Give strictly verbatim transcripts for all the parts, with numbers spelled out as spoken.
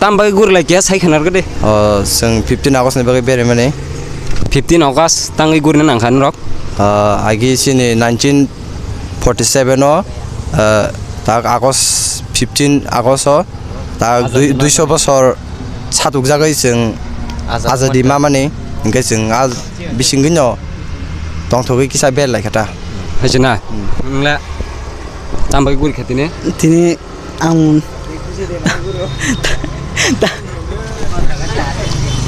Tam bagwi guri lai khe sai khwna rwgwdi. O, chwng fifteen August ni bagwi berai mani. Fifteen August tangwi gurina nangkha norok? O, agi chini nineteen forty-seven o, o, tak August, fifteen August o, tak dui-, duiso bosor satukjagwi chwng azadi mamani, hinkhe chwng a bisingwino tongthogwi kisa berai lai kha ta. Hai se na? Hmm. Nwng le tam bagwi guri kha tini? Tini Ang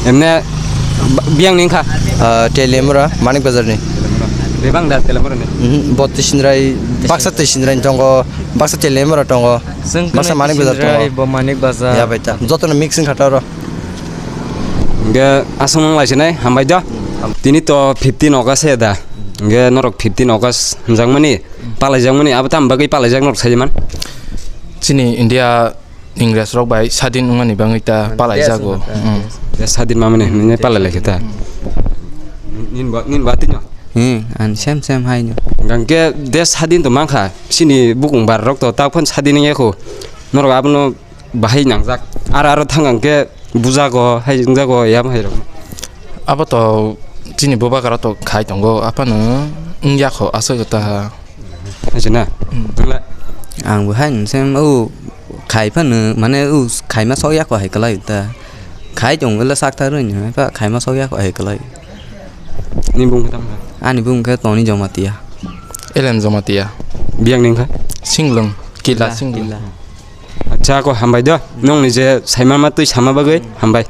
emne ba-, biyang ni wngkha? Ah, Teliamura, Manik Bazar ni. Bebak da Teliamura ni? Mhm, bo twi Sindrai, baksa twi Sindrai ni tongo, baksa Teliamura tongo, baksa Manik Bazar tongo. Bo Manik Bazar. Ya bai ta. Joto no mix wngkha ta oro. Hingke aswk nang lai sinai, hambai do. Tini to fifteen August se da. Hingke norok fifteen August hwnjakmani, palaijakmani, abo tamo bagwi palaijak norok sai man? Chini India Ingres rok bai sadin wngmani bagwi ta palaijago. Desh wngkha ta, mm. Desh. Desh sadin mamani hwnwi palai lai khe ta. Mm. Nin ba, nin ba tino? Hmm, an same same hai no. Hingke desh sadin to mankha, chini bukung bar rok to tak phan sadin wngya kho. Norok abono bahai nangjak. Aro, aro thang ang khe bujago, hai wngjago, yam hai rok. Abo to chini bubakra to khai tongo, aphano wngya kho aswk ta. Hai se na? Hmm. Ang bo hai se o khai phano, mane o khaima sok ya kho hai kwlai ta. Khai tong le sak ta rwni, khaima sok ya kho hai kwlai. Ni bung khe tamo kha? Ani bung khe Toni Jamatia. Elen Jamatia. Biyang ni kha? Singlung, Kila Kila, Singlung. Kila. Acha ko hambai do. Nong ni je saima ma twi sama bagwi hambai.